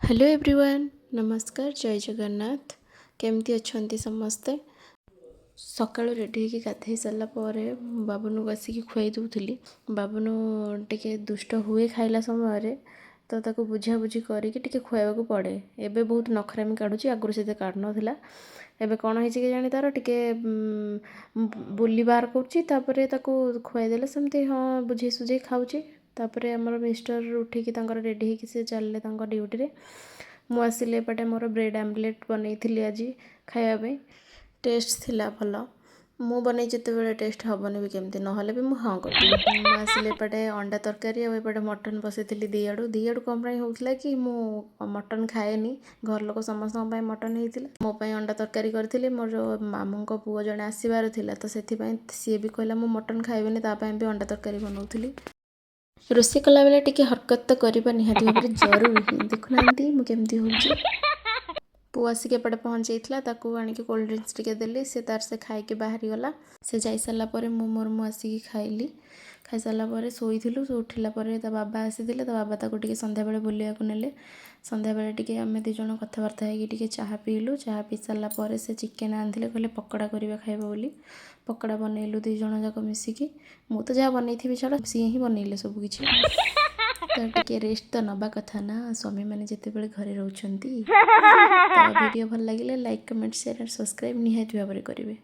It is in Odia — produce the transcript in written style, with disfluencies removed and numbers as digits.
ହ୍ୟାଲୋ ଏଭ୍ରିୱାନ୍, ନମସ୍କାର, ଜୟ ଜଗନ୍ନାଥ। କେମିତି ଅଛନ୍ତି ସମସ୍ତେ? ସକାଳୁ ରେଡ଼ି ହେଇକି ଗାଧେଇ ସାରିଲା ପରେ ବାବୁନକୁ ଆସିକି ଖୁଆଇ ଦେଉଥିଲି। ବାବୁନୁ ଟିକେ ଦୁଷ୍ଟ ହୁଏ ଖାଇଲା ସମୟରେ, ତ ତାକୁ ବୁଝାବୁଝି କରିକି ଟିକେ ଖୁଆଇବାକୁ ପଡ଼େ। ଏବେ ବହୁତ ନଖରାମି କାଢ଼ୁଛି, ଆଗରୁ ସେତେ କାଢ଼ୁନଥିଲା। ଏବେ କ'ଣ ହେଇଛି କେଜାଣି, ତାର ଟିକେ ବୁଲି ବାହାର କରୁଛି। ତାପରେ ତାକୁ ଖୁଆଇଦେଲେ ସେମିତି ହଁ ବୁଝେଇ ସୁଝେଇ ଖାଉଛି। ତାପରେ ଆମର ମିଷ୍ଟର ଉଠିକି ତାଙ୍କର ରେଡ଼ି ହେଇକି ସେ ଚାଲିଲେ ତାଙ୍କ ଡ୍ୟୁଟିରେ। ମୁଁ ଆସିଲି ଏପଟେ ମୋର ବ୍ରେଡ଼୍ ଆମ୍ଲେଟ୍ ବନେଇଥିଲି ଆଜି ଖାଇବା ପାଇଁ। ଟେଷ୍ଟ ଥିଲା ଭଲ। ମୁଁ ବନେଇ ଯେତେବେଳେ ଟେଷ୍ଟ ହେବନି ବି କେମିତି? ନହେଲେ ବି ମୁଁ ହଁ କରିଦେବି। ମୁଁ ଆସିଲି ଏପଟେ ଅଣ୍ଡା ତରକାରୀ ଆଉ ଏପଟେ ମଟନ୍ ବସେଇଥିଲି ଦୁଇ ଆଡ଼ୁ। ଦୁଇ ଆଡ଼ୁ କ'ଣ ପାଇଁ ହେଉଥିଲା କି ମୁଁ ମଟନ୍ ଖାଏନି। ଘର ଲୋକ ସମସ୍ତଙ୍କ ପାଇଁ ମଟନ୍ ହେଇଥିଲା, ମୋ ପାଇଁ ଅଣ୍ଡା ତରକାରୀ କରିଥିଲି। ମୋର ମାମୁଁଙ୍କ ପୁଅ ଜଣେ ଆସିବାର ଥିଲା, ତ ସେଥିପାଇଁ ସିଏ ବି କହିଲା ମୁଁ ମଟନ୍ ଖାଇବିନି, ତା ପାଇଁ ବି ଅଣ୍ଡା ତରକାରୀ ବନାଉଥିଲି। ରୋଷେଇ କଲାବେଳେ ଟିକେ ହରକତ ତ କରିବା ନିହାତି ଭାବରେ ଜରୁରୀ। ଦେଖୁନାହାନ୍ତି ମୁଁ କେମିତି ହେଉଛି। ପୁଅ ଆସିକି ଏପଟେ ପହଞ୍ଚେଇଥିଲା, ତାକୁ ଆଣିକି କୋଲ୍ଡ ଡ୍ରିଙ୍କସ୍ ଟିକେ ଦେଲି। ସେ ତାର ସେ ଖାଇକି ବାହାରିଗଲା। ସେ ଯାଇସାରିଲା ପରେ ମୁଁ ମୋର ମୁଁ ଆସିକି ଖାଇଲି। ଖାଇସାରିଲା ପରେ ଶୋଇଥିଲୁ। ସେ ଉଠିଲା ପରେ ତା ବାବା ଆସିଥିଲେ। ତା ବାବା ତାକୁ ଟିକେ ସନ୍ଧ୍ୟାବେଳେ ବୁଲିବାକୁ ନେଲେ। ସନ୍ଧ୍ୟାବେଳେ ଟିକେ ଆମେ ଦୁଇ ଜଣ କଥାବାର୍ତ୍ତା ହେଇକି ଟିକେ ଚାହା ପିଇଲୁ। ଚାହା ପିଇ ସାରିଲା ପରେ ସେ ଚିକେନ୍ ଆଣିଥିଲେ, କହିଲେ ପକୋଡ଼ା କରିବା ଖାଇବ ବୋଲି। ପକୋଡ଼ା ବନେଇଲୁ ଦୁଇ ଜଣ ଯାକ ମିଶିକି। ମୁଁ ତ ଯାହା ବନେଇଥିବି ଛାଡ଼, ସିଏ ହିଁ ବନେଇଲେ ସବୁ କିଛି। ତ ଟିକେ ରେଷ୍ଟ ତ ନେବା କଥା ନା, ସ୍ୱାମୀମାନେ ଯେତେବେଳେ ଘରେ ରହୁଛନ୍ତି। ତ ଭିଡ଼ିଓ ଭଲ ଲାଗିଲେ ଲାଇକ୍, କମେଣ୍ଟ, ସେୟାର ଆଉ ସବସ୍କ୍ରାଇବ୍ ନିହାତି ଭାବରେ କରିବେ।